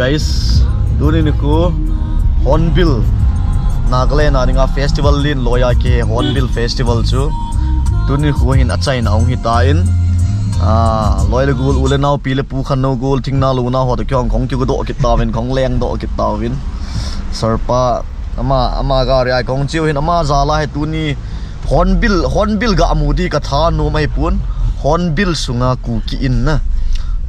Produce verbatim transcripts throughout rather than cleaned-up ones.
Guys, tuni nikho Hornbill, Nagaland a dinga festival len loi a kihe Hornbill Festival chu tuni nikho hin achaina hung hitan. Ah, loi le gol, u le nao, pi le pu, khannou gol, thingna lona ho toh kihong, kahung kigodoh kit tauvin, kahung lengdoh kit tauvin. Sir pa, ama, ama gari a kahung cheu hin, ama jal a hi tuni Hornbill, Hornbill ga mu di katha nom ahipon. Hornbill sunga Kuki in na.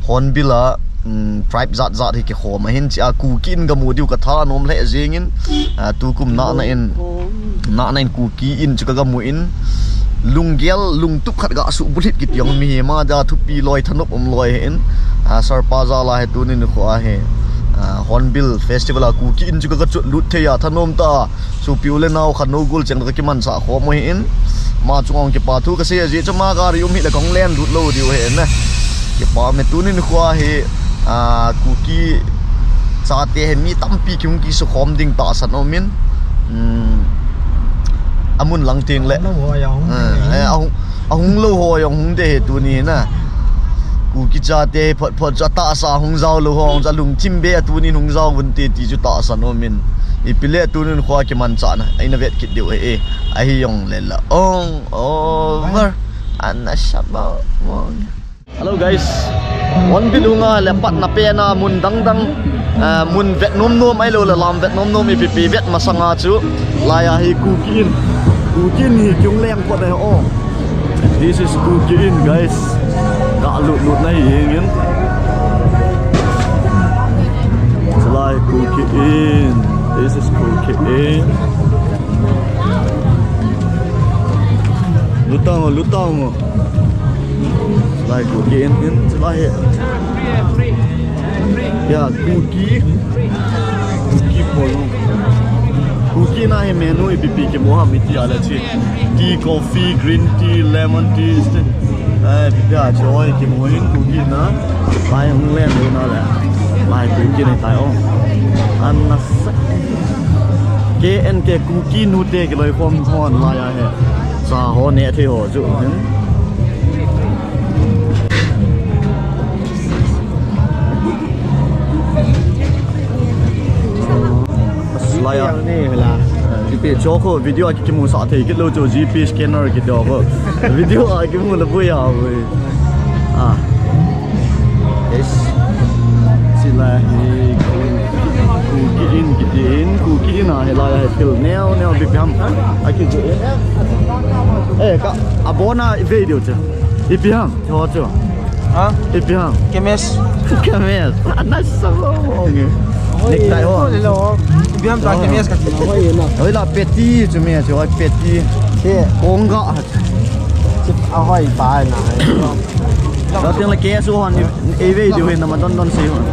Hornbill a, um, tribe jat jat hi kikhom ahin, chia Kuki in ga mu diu katha nom lheh jengin, ah, tukum nana in, nana in Kuki in chu kaga mu in, lunggel, lungtup khat ga subulhit kiti jong mihem a dia thupi loi, thanop um loi ahin, ah, Sir pa jal a hi tuni nikho a hi, ah, Hornbill Festival a Kuki in chu kaga chotlut thei a, thanom tah a, sopi u le nao, khannou gol cheng toh kakimansah khom u ahin, ama chunga hung kipa thu kasei, ajeh chu ama gari um hile kahung lenlut lou diu ahin na. Kipa me, tuni nikho a hi, ah, Kuki chate hi mi tampi kihung kisukhom ding tahsan aumin, um, amun lang teng le, Lou ho jong hung, ah, ding. Eh, ahung, ahung lou ho jong hung ding ahi tuni na. Kuki chate hi phot phot chu atahsa hung jao lou ho jong chu alungthim beh a tunin hung jao uvin te ti chu tahsan aumin. Ipi le tuni nikho a kimanchahna eina vet kit diu ahi. Ahi jong le la ong over. Ana sabo mong. Hello guys. Hornbill hunga le patna pena mun dang dang, ah, mun vet nom nom ahilou le lam vet nom nom ipi ipi vet masanga chu, lai a hi Kuki in, Kuki in hi kihung leng phot ahi o. This is Kuki in, guys. Ga lut lut na hi jengin. Chulai Kuki in. This is Kuki in. Lut tao, lut tao mo. Chulai Kuki in, in, chulai hi. Ya, Kuki. Kuki polo. Kuki na hi menu ipi ipi kimu ham iti a le chi. Tea, coffee, green tea, lemon tea, tea. Eh, ipi ipi a chi hoi kimu in Kuki na. Lai hung leng lou na le. Lai Kuki na tai o. Ana sa. K N K Kuki nute kiloikhom hon lai a hi. Sa ho ne thei ho chu hin. Lai a. Ni la. G P cho ko video a kimu sa thei kit lou chu G P scanner kiti ho. Video a kimu le boi a boi. Ah. Yes. Chulai hi Ku-, Kuki in kiti in, Kuki in a hi lai a hi thil neo neo ipi ipi ham. Aki chu. Eh, ka abon a i video chu. Ipi ham, cho chu. Ha? Ipi ham. Kemes. Kemes. Ana sa mong. Necktie ho. Ipi ham ta kemes ka. Hoi la peti chu me chu, hoi peti. Che. Kongga. Chip a hoi pa na. Lo teng le ke su hon i, i ve diu hin na ma don don si hon.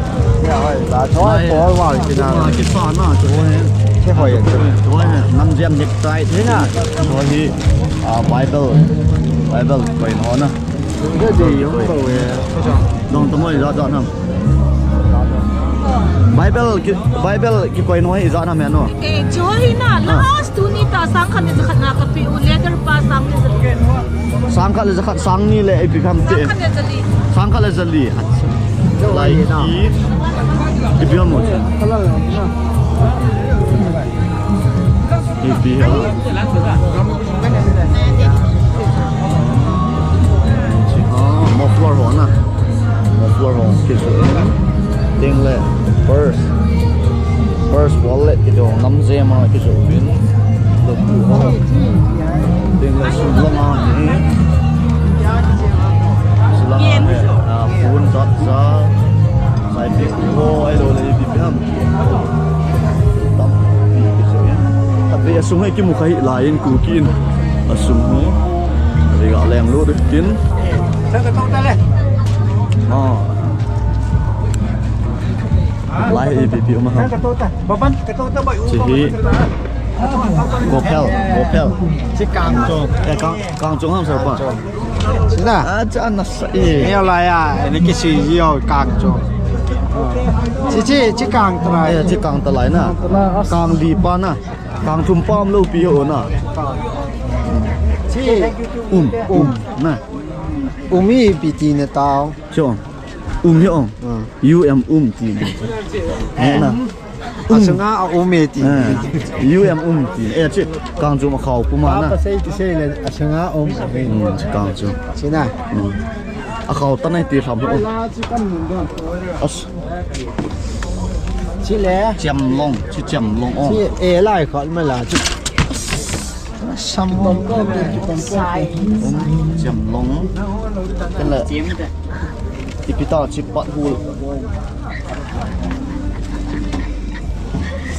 Ya hoi pa. Choi por wa ki na. Ki sa na chu he. Che hoi. Chu he. Nam jam necktie. Ni na. Chu hi, ah, Bible. Bible koi no na. Dong tamo i ja ja nam. Bible ki, Bible kikoi no hi ijat ham e no. Eh, chu hi na, last tuni ta sang khat le ja khat na kape u, leather pa sang le ja khat. Sang khat le ja khat, sang ni le ipi ham te. Sang khat le ja li. Sang khat le ja li. Lai ki. Ipi ham mo. Ipi ham. Ah, muffler ho na. Muffler ho kisu in. Teng le purse. Purse, wallet kiti ho nam jema kisu in. Lo tu ho. Teng le sum langa hi. Sum langa hi. Ah, phone, charger. Sai pi ko ai lo le ipi ipi ham. Tampi kisu in. Tapi asung hi kimu kha hi lai in Kuki in. Asung hi. Ri ga leng lo de tin. Sa ka tong ta le. Ah. Lai ipi ipi um ham. Sa ka tong ta. Baban ka tong ta bai u. Chi hi. Gopel, Gopel. Chi kang chong. Eh, kang, kang chong ham sir pa. Sina. Ah, cha na sa e. Ni lai a, ni kisi yo kang cho. Chi, chi, chi kang ta lai. Eh, chi kang ta lai na. Kang li pa na. Kang thum pa um lo pi ho na. Chi. Um, um, na. Um ipi ti na tao. Cho. Um hi ong. Ah. U M um ti. He na. Um. Asunga a um e ti. Eh, U M um ti. Eh, chi kangchom akhao puma na. Apa sei ti sei le asunga um. Hmm, chi kangchom. Chi na. Hmm. Akhao ta nai ti ham hi ong. As. Chi le. Chemlong, chi chemlong ong. Chi e lai khot ma la chi. Sam. Chemlong. Kala. Ipi ta chi pat hul.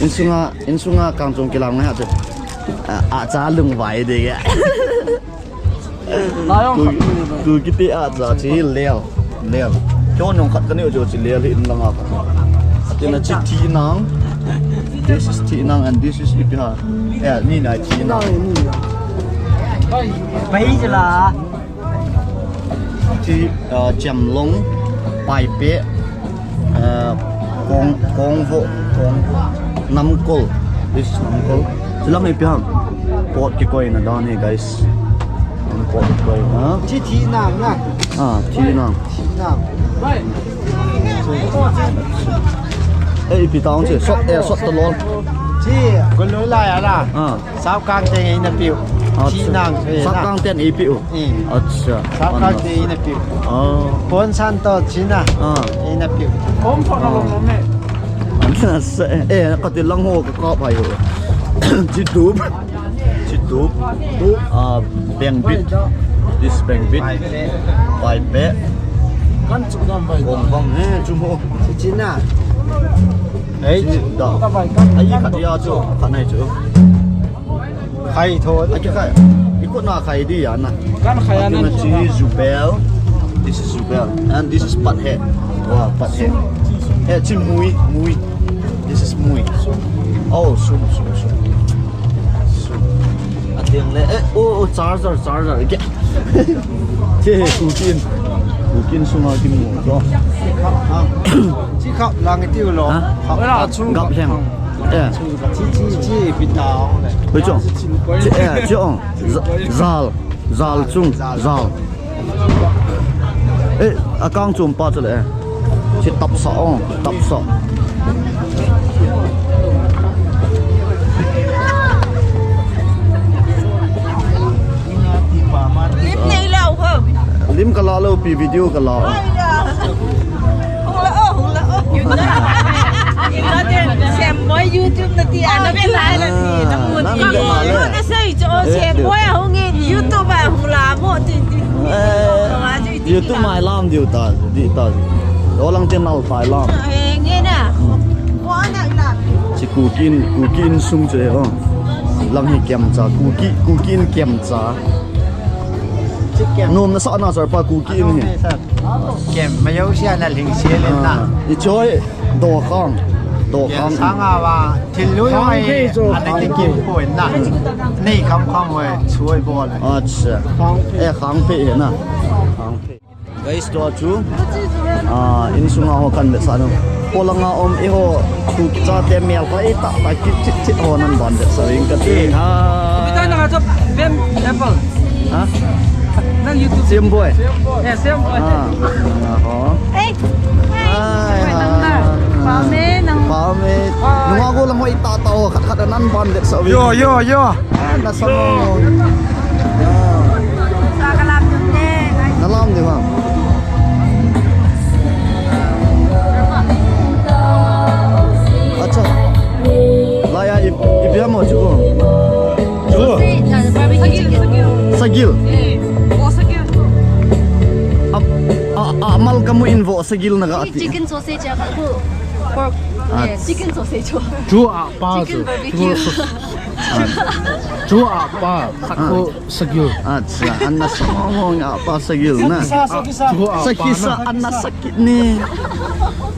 Insunga, insunga kangchom kilam ngai ha chu. A, acha lungvai de ya. Tu, tu kiti acha chi lel. Lel. Kyo nong khat kani jo chi lel hi in langa khat. Tina chi thi nang. This is thi nang and this is ipi ha. Eh, ni nai thi nang. Bai jela. Chi, uh, chemlong, paipe, uh, kong, kongvo, kong, namkol. This is namkol. Chilang ipi ham. Pot kikoina dan hi, guys. Pot kikoina. Chi thi nang na. Ah, thi nang. Thi nang. Eh, ipi ta ong chi. Sot, eh, sot ta lol. Chi, ko lo la ya la. Ah. Sap kang teng eina piu. Acha. Thi nang, eh, sap kang teng eipiu. Eh. Acha. Sap kang teng eina piu. Oh. Pon san to china. Ah. Eina piu. Kom pho na lo me. Acha, eh, kati lang ho ka ka pai ho. Chi tup. Chi tup. Tup. Ah, beng bit. This beng bit. Pai pe. Kan chu dam pai. Kom bang, eh, chu ho. Chi china. Ei, chi da. Ai, khat ya chu, khat nai chu. Khai tho. Ai, khai. Ikut na khai di ya na. Kan khai ya na. Chi jubel. This is jubel. And this is pat he. Wow, pat he. Eh, chi mui, mui. This is mui. Oh, sum, sum, sum. Sum. Ateng le. Eh, oh, oh, charger, charger. Ke. Che, kukin. Kukin sunga kimu to. Chi khap lang tiu lo. Ha? Khap. Wala, chu gap leng. Eh. Chi, chi, chi, pita ong le. Hoi chong. Chi, eh, chi ong. Za-, zal. Zal chung. Zal. Eh, akang chom pa chu le. Chi tapsa ong. Tapsa. Lim nei lo ho. Lim ka la lo pi video ka la. Ai ya. Hung la o, hung la o. Sem boi YouTube na ti ana be lai la ti. Na mun ti. Ka mo na sei cho sem boi hung in YouTube a hung la mo ti ti. Eh, YouTube mai lam diu ta, di ta. Lo lang tin nal tai lam. Eh, nge na. Ko na la. Chi kukin, kukin sung che ho. Lang hi kem cha, kuki, kukin kem cha. Nom na sa na sar pa kuki in hi. Kem, ma yo sia na ling sia le na. Ah, i choi, do khang. Do khang. Sang a wa, thil lui mai, ana ki kim po na. Nei kham kham we, chuai bol. Acha. Eh, khang phe hi na. Khang phe. Guys, tua chu, ah, insunga ho kan vetsah nu. Polanga um eiho, tu kicha te mel pa i ta, ta kit chit chit ho nan ban vetsah ring ka ti. Ha. Bita na ka chop, bem apple. Ha? Nang YouTube. Same boy. Eh, same boy. Ah. Ah, ho. Eh. Ai, ah. Pa me nang. Pa me. Ai. Nunga ko lang ho i ta ta ho, khat khat nan ban vetsah ring. Yo, yo, yo. Ah, na sa mo. Ah. Sa ka lam dum de, ngai. Na lam de, ma'am. Acha. La ya, i, i biya mo, chuko. Chuko. Barbecue chicken. Sagil. Eh, vo sagil. A, a, a, mal kamu in vo sagil na ga ati. Chicken sausage ya, ko pork. Ah. Eh, chicken sausage. Chu a pa chu. Chicken barbecue. Chu a pa, khat ko sagil. Acha, ana sa mo nga pa sagil na. Sakisa, sakisa. Chu a pa. Sakisa na. Ana sakit ni.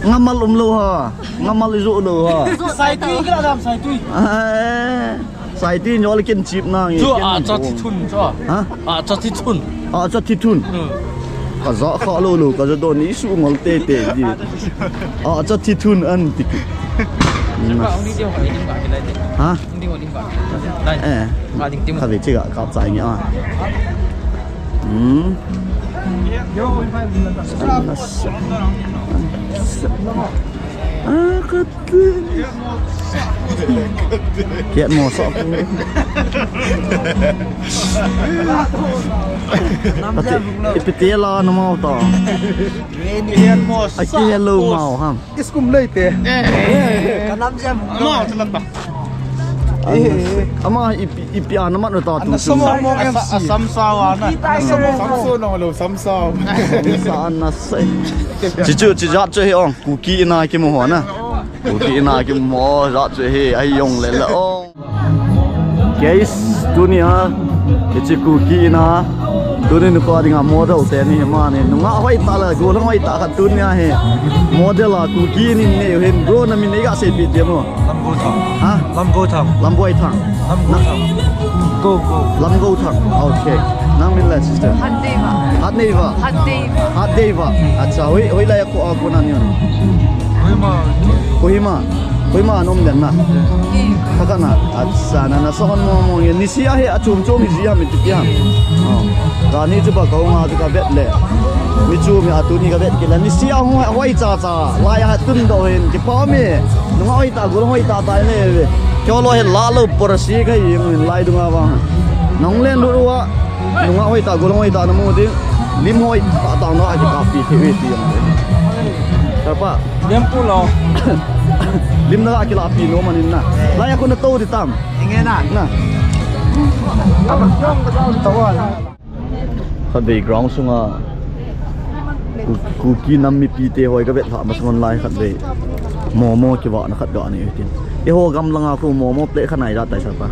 Ngamal um lo ha. Ngamal ijo lo ha. Saitui kila dam saitui. Eh, saitui nyol kin chip na ngi. Chu a cha ti thun chu. Ha? A cha ti thun. A cha ti thun. Hmm. Ka ja kha lo lo, ka ja do ni su ngol te te di. A cha ti thun an ti ki. Ba ong ni deu ka ni ba ki lai te. Ha? Ding ding ba. Lai. Eh. Ka ding ding. Ka ve chi ga ka cha ngi a. Hmm. Ah, kati. Kiat mo sa. Pati, ipitela no mau to. Ai, ki hello mau ham. Iskum lei te. Kanam jam. Ama ipi, ipi ana mat ta tu. Asam sao ana. Samso no lo samso. Sa ana sai. Chichu chijat chu hi ong. Kuki ina kimu ho na. Kuki ina kimu ho jat chu hi ai ong le le ong. Guys, tunia, hiche Kuki ina, tuni nikho dinga model teni mani, nunga hoitah le, gollhang hoitah khat tunia hi, model a Kuki inin nei u hin, bro, na min nei ga seipeh diam o. Lamgouthang. Ha? Lamgouthang. Lamgouthang. Lamgouthang. Go, go. Lamgouthang. Okay. Nang min le, sister? Hatneiva. Hatneiva. Hatneiva. Hatneiva. Acha, hoi, hoilai a kho a kona nei u? Kohima. Kohima. Kohima a na um den na? Kha khat na. Acha, na, nasa hon mong mong e. Nisih a hi achom chom hi ji ham, iti ti ham. Oh. Kani chu ba kahung a chu kavet le. Mi chu mi a tuni kavet kit le. Nisih a hung hoi cha cha. Lai a tundoh hin. Kipa um e. Nunga hoitah, gollhang hoitah tah in e. Keiho lou hi la lou por si kahi in lai dunga vang. Nahung len lut uva. Nunga hoitah, gollhang hoitah namu ding. Lim hoitah tah na a kikappi thei uve ti jong. Sir pa. Lim pu lou. Lim na a kilahpi nom ahin na. Lai a kon nato ding tam. Inge na. Na. Khatvei ground sunga Ku-, Kuki nam mipite hoi kavet lha masang online khatvei. Momo kivahna khat ga nei u hitin. Eiho gam langa khu momo plate khat na ijat tai sir pa?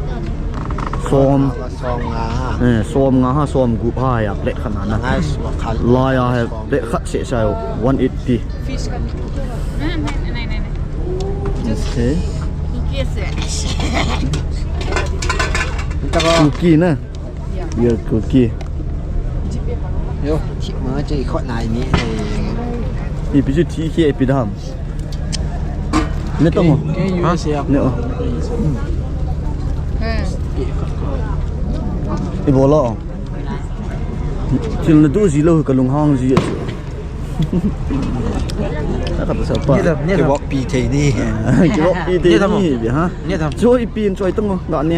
Som. Som nga ha. Eh, som nga ha, som gup ha ya plate khat na na. Nga sum khat. Lai a hi plate khat seh sa one eighty. Fish kan. Nai, nai, nai, nai. Okay. Kuki ase. Kuki na. Your Kuki. Yo, thip ma che khot nai ni. Ipi chu thi khe ipi dam. Ne tong o. Ke, ke U S A. Ne o. Hmm. Ibola o. Thil na du ji lou ka lunghang ji a chu. Khat sa pa. Ni da, ni da. Kivop pi thei ni. Kivop pi thei ni, ha? Ni da. Choi pi in choi tong o, ga ne.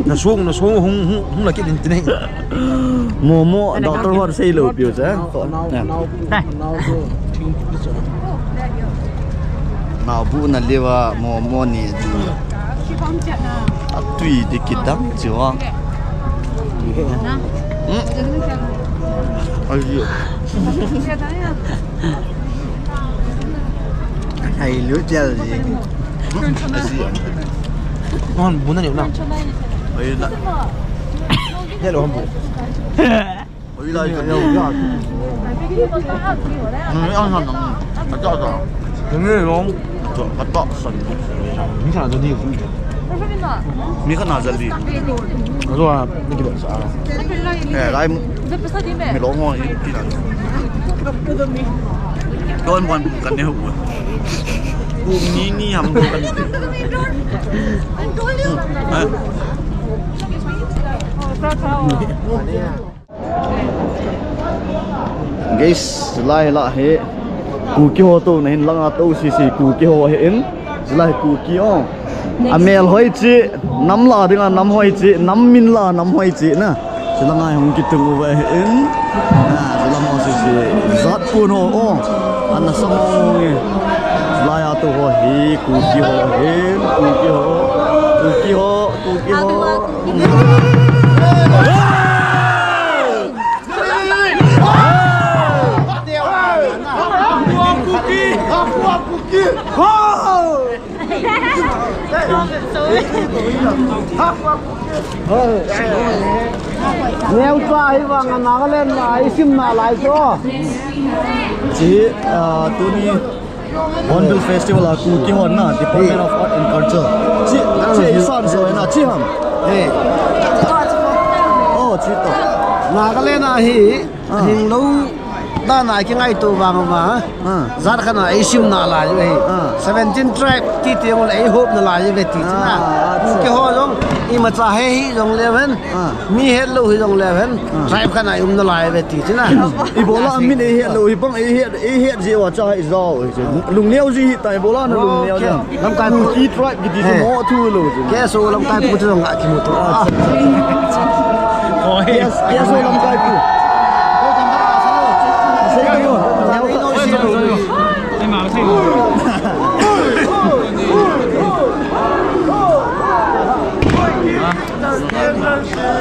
Na sung, na sung, hung, hung, hung la kit in ti nei. Momo, doctor hon sei lou piu cha. Nau, nau, nau, nau, Nau bu na liva momo ni du. Atui di kidang chiwa. Hmm? Ai yo. Ai lu jal di. Hmm? Ai si. Kon bu na ni na. Ai na. Ni lo bu. Ui lai ka ni. Ni ang han ang. Ka ta ta. Ni long. Ka ta san. Ni sa ni. Ni ka na za li. Ro a, ni ki sa. Eh, lai. Mi long ho i ti na. Don wan kan ne hu. Ku ni ni ham kan. Guys, lai la hi Kuki ho to na hin langa to sisi Kuki ho hi in. Lai Kuki o. Amel hoi chi, nam la dinga nam hoi chi, nam min la nam hoi chi na. Chilanga hung kitung uve hi in. Na, chilanga sisi. Zat pun ho o. Ana sa mo nge. Lai a to ho hi Kuki ho hi, Kuki ho. Kuki ho, Kuki ho. Neo cha hi vang a Nagaland a i sim na lai chu. Chi, ah, tuni Hornbill Festival a Kuki hon na, Department of Art and Culture. Chi, chi, i san so na, chi ham. Eh. Oh, chi to. Nagaland a hi, ah, hing lou, dan a kingaito vang ma. Ah. Jat khat na i sim na lai hi. Ah. Seventeen tribe ti ti ngol ei hop na lai ve ti na. Ah, acha. Kuki ho jong. Imacha he hi jong le hen. Ah. Mi het lou hi jong le hen. Ah. Tribe khat a i um nalai ve ti china. Ibola min ei het lou, hibang ei het, ei het jeh uva cha hi jao hi chu. Lungneo ji hi ta ibola na lungneo ja. Lamkai pu. Kuki tribe kiti chu mo thu lou chu. K S O lamkai pu chu jong a kimu to. Ah, acha, acha, acha. K S, K S O lamkai pu. Sei ka mo.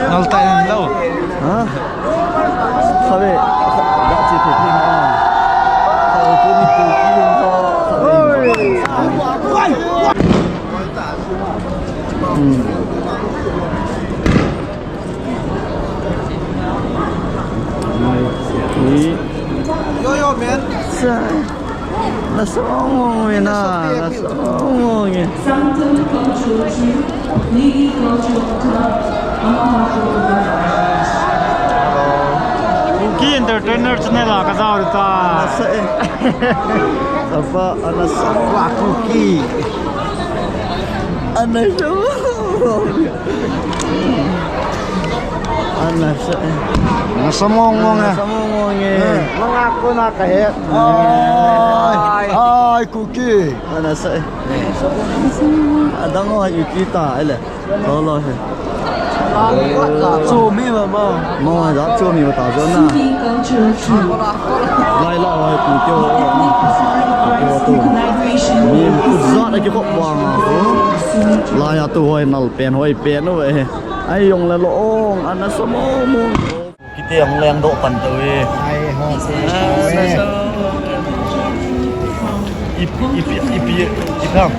Nal tai lo. Ha? Khabe, ga chi phi phi na. Khabe tu ni tu ki yung ko. Khabe. Hmm. Yo, yo, man. Sa. Nasong e na, nasong e. Sangtam Cultural Troupe, Ligi Cultural Club, Amaha Cultural Foundation. Kuki Entertainer Channel a kajao ta. Nasa e. Sapa, anasa. Wa Kuki. Anasa. Ana sa. Nasa mong mong e. Nasa mong mong e. Eh, manga ko na kahet. Ai. Ai, Kuki. Ana sa. Adang o, Kuki ta, ele. Lo lo he. Cho mi ma ma. Ma ma ja cho mi ma ta jo na. Lai la wa Kuki o. Kuki o tu. Mi kut ja na ki khop wa. Lai a tu hoi nal pen hoi pen o e. Ai, jong le lo ong, ana sa mo mo. Kite jong leng doh pan tau e. Ai, ho. Ip, ip, ip, ip, ip ham.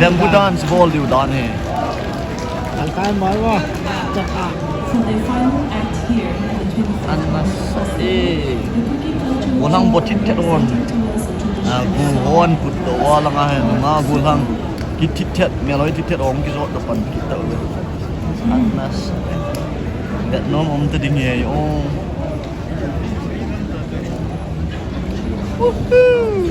Bamboo dance bol diu dan e. Alkai mai wa. Ana sa e. Walang botit tet on. Ah, bu hon put to walang a hen. Ma bu lang. Ki tit tet, meloi tit tet ong ki jot doh pan ki tau. Anas. Vietnam om ta ding e, oh. Woohoo!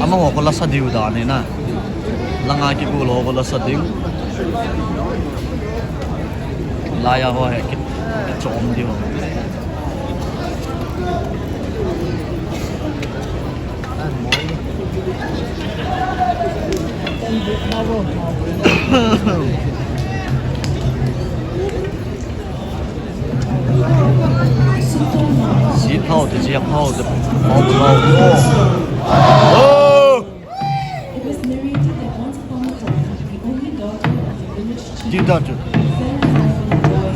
Ama ho ko la sa diu da ne na. Langa ki bu lo ko la sa diu. La ya ho he ki, ki chom diu. Sit hau te, siam hau te, hau hau. Oh! It was narrated that once upon a time, the only daughter of the village chief Dida chu.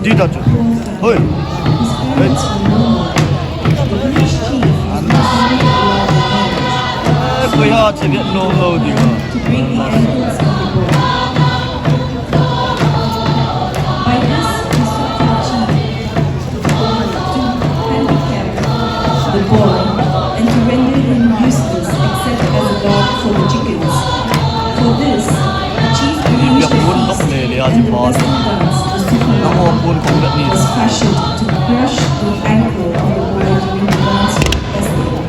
Dida chu. Hoi. Hoi. Koi ha che get no lo di. To break the ankles of the boy. By this, the Sukha chief to handicap the boy and to render him useless except as a guard for the chickens. For this, the chief arranged a feast and the best of guns, the Sukha was fashioned to crush the ankle of the boy during the dance festival.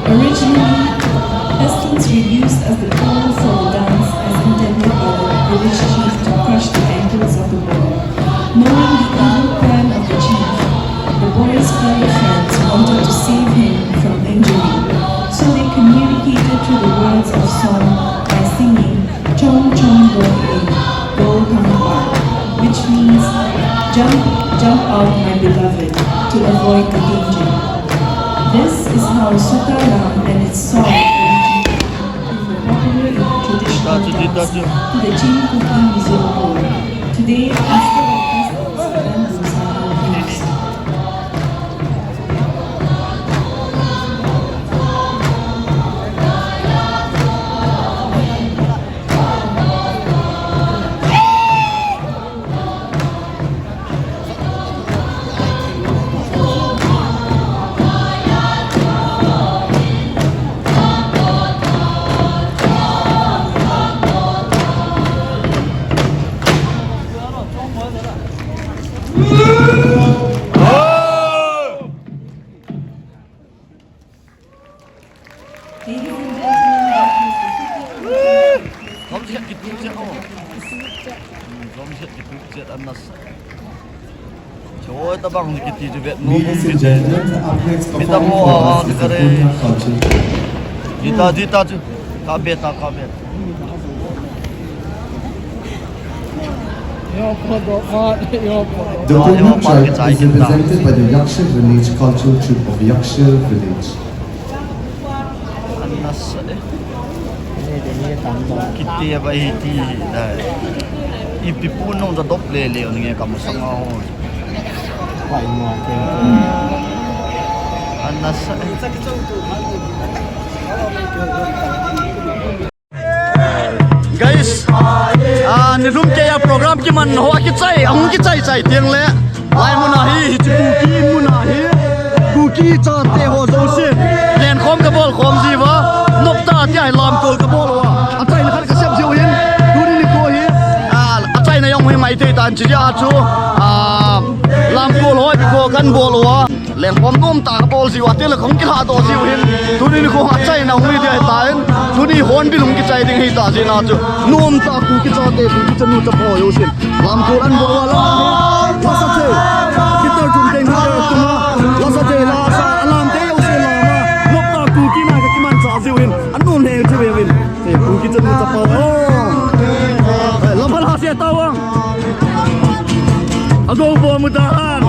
Originally, pestles were used as the pole for the dance as intended by the village chief to crush the ankles of the boy. Knowing the evil plan of the chief, the boy's furry friends wanted to save him from injury, so they communicated through the words of song by singing Chom chom boy e, go come back, which means jump, jump out, my beloved, to avoid the danger. This is how Sukha Lam and its song originated in the popular traditional dance to the Chin Kuki Mizo Boy. Today, instead of pestles, bamboos are used. Jom set kitup set anasa. Choi tabang kiti chu vet nom. Ladies and gentlemen, up next performing for us is the Konyak culture. Jita, jita chu. Ka beta, ka beta. The Konyak tribe is represented by the Yakshir Village Cultural Troupe of Yakshir Village. Anasa de. Kiti ba hiti dai. Ipi pu nung da dop le le on nge kamu sanga ho. Anasa de. Guys, ah, nilhum keiya program kiman ho akichai, ahung kichai chai tiang le. Lai muna hi, hichu Kuki muna hi. Kuki chate ho jouse. Lenkhom kabol khom jiuva. Nopta tia hi lamkol kabol uva. Achaina khat kasem jiu hin. Tuni nikho hi. Ah, achaina jong hi mai thei tan chi a chu. Ah, lamkol ho hi kho kan bol uva. Lenkhom nomtah kabol jiu, atile kong kilha doh jiu hin. Tuni nikho achaina hung hi dia hitan. Tuni hornbill hung kichai ding hita jeh a chu. Nomtah Kuki chate, Kuki chanu chapa ho jousen. Lamkol an bol uva la. Lasa chei. Guitar tum teng guitar tum a. Lasa chei lasa. Alam te jousen lama. Nomtah Kuki na kakimanchah jiu hin. Anom le jiu hin. Kuki chanu chapa ho. Lamphal hase tauva. Agou bom dan.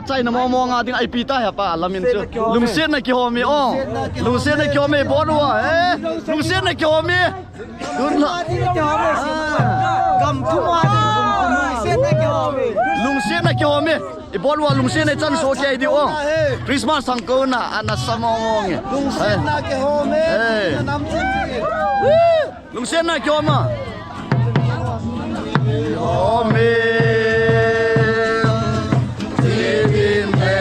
Chaina mong mong a ding a ipi ta he pa, lamin chu. Lungsetna kihome, o. Lungsetna kihome, bol uva, eh. Lungsetna kihome. Tun la. Gam thum a ding, lungsetna kihome. Lungsetna kihome. Ibol uva lungsetna ichan soh kei diu, o. Christmas thangkona, ana sa mong mong e. Lungsetna kihome. Eh. Namchin. Lungsetna kihome. Kihome. Tidin le.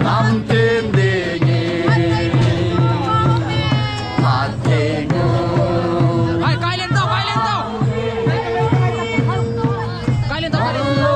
Namtin dingi. Hai, kai len to, kai len to. Kai len to, kai len to.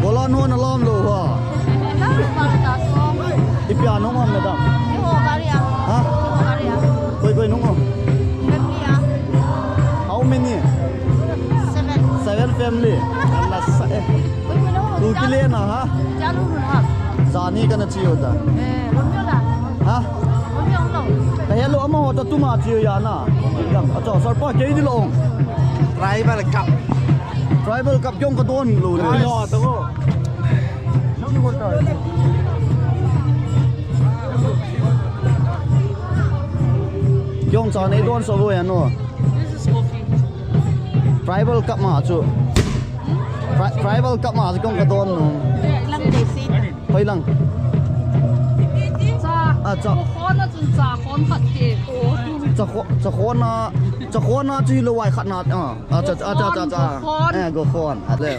Bola no na lam lo ha. Ipi a nung um, madam? Iho gari a. Ha? Iho gari a. Koi koi nung um? Family a. How many? Seven. Seven family. Ala sa eh. Koi koi nung um? Tu kile na ha? Jalu ha. Jani kana chi ho ta. Eh, Romeo la. Ha? Romeo lo. Ka hello ama ho ta tuma chi ho ya na. Dam, acha, sir pa, kei di lo. Tribal Cup. Tribal Cup kong ka don lo le. Ai, lo, to. Kong cha nei don so lo ya no. This is coffee. Tribal Cup ma chu. Tri-, Tribal Cup ma chu kong ka don no. Lang de si. Hoi lang. Cha. Ah, cha. Ko khon na chun cha khon khat ke ko. Cha kho-, cha khon na, cha khon na chu lo wai khat na. Ah, ah, cha, cha, cha, cha, cha. Go khon. Eh, go khon. Ah, le.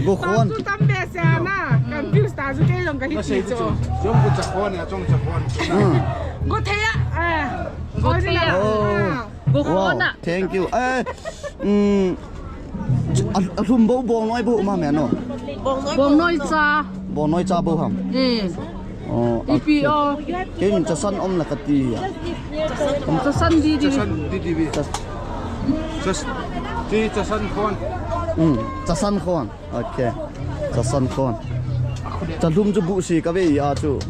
Go khon. Tu tam be sa na. Confuse ta chu ke long ka hi. Jong ko cha khon ya, jong cha khon. Hmm. Go the ya. Eh. Go the ya. Oh. Ah. Go khon na. Wow, thank you. Eh, mm, a, a lhum bo, bong noi bo ma me no. Bong noi cha. Bong noi cha bo ham. Eh. Oh, ipi o. Ken chasan om la kati ya. Chasan di di. Chasan di di bi. Chas-, chas-, ti chasan khon. Mm, chasan khon. Okay. Chasan khon. Cha lhum chu bu si ka ve ya chu.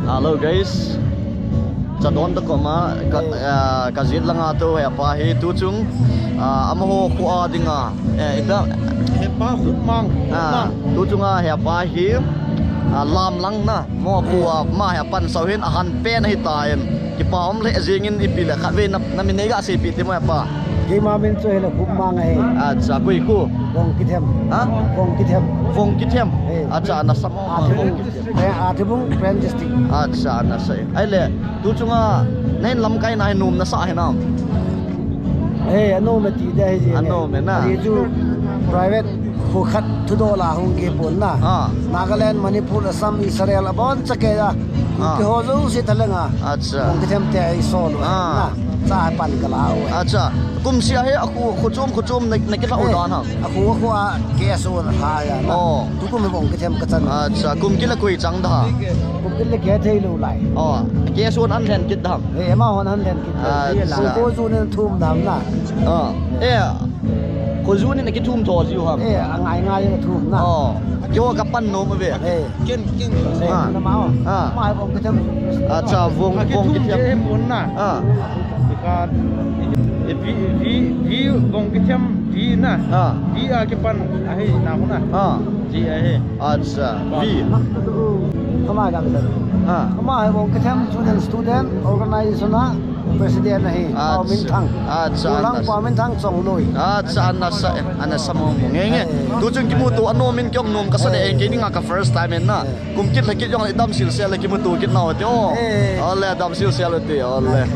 Hello guys. Cha don ta ko ma ka, ah, ka jet langa to he pa hi tu chung, ah, amaho khu a dinga. Eh, ita. He pa khu mang. Ah, tu chunga he pa hi, ah, lam lang na. Mo khu a ma he pan sau hin a han pen hi ta in. Kipa om le jing in ipi le khat ve na, na min nei ga se pi ti mo he pa. Keima min chu hile Khupmang ahi. Acha, koi khu? Vongkithem. Ha? Vongkithem. Vongkithem. Acha, nasa mo. Athibung, Pren District. Acha, nasa. Ahile, tu chunga, neiin lamkai na hi nom nasa hinam? He, anom e ti ding ahi. Anom e na. Ahi chu private kho khat thudoh la hung kipon na. Nagaland, Manipur, Assam, Israel, abon chakei a. Kho kiho jouse thalenga. Acha. Vongkithem te ahi solo na. Cha pan kala u. Acha. Kumseh hi akho, kho chom, kho chom na, nakilha u dan ham? Akho, akho a case u na ha ya na. Tukum hi Vongkithem kachan. Acha. Kum kit le koi chang da? Kum kit le kithei lou lai. Case u an lhen kit da ham? He, amahon an lhen kit. Acha. Kho jun in thum dam na. Eh. Kho jun in akithum tho jiu ham? Eh, angai ngai in athum na. Keiho kapan nom uve. Eh. Ken, ken. Eh, na ma. Ama Vongkithem. Acha, Vong, Vongkithem. He mun na. Ika, eh, vi, vi, vi Vongkithem vi na. Vi a kipan ahi na mun na. Ji ahi. Acha, vi. Ama ka mi. Ama Vongkithem Student, Student Organization a President ahi, Pau Minthang. Acha, Tulang Pau Minthang Chongloi. Acha, anasa, anasa mo mo. Nge, nge. Tu chun kimuto, anom in kong nom kasa de, eh, keini nga ka first time in na. Kum kit le kit jong le dam sil sel le kimuto kit nau te o. Ole, dam sil sel te, ole.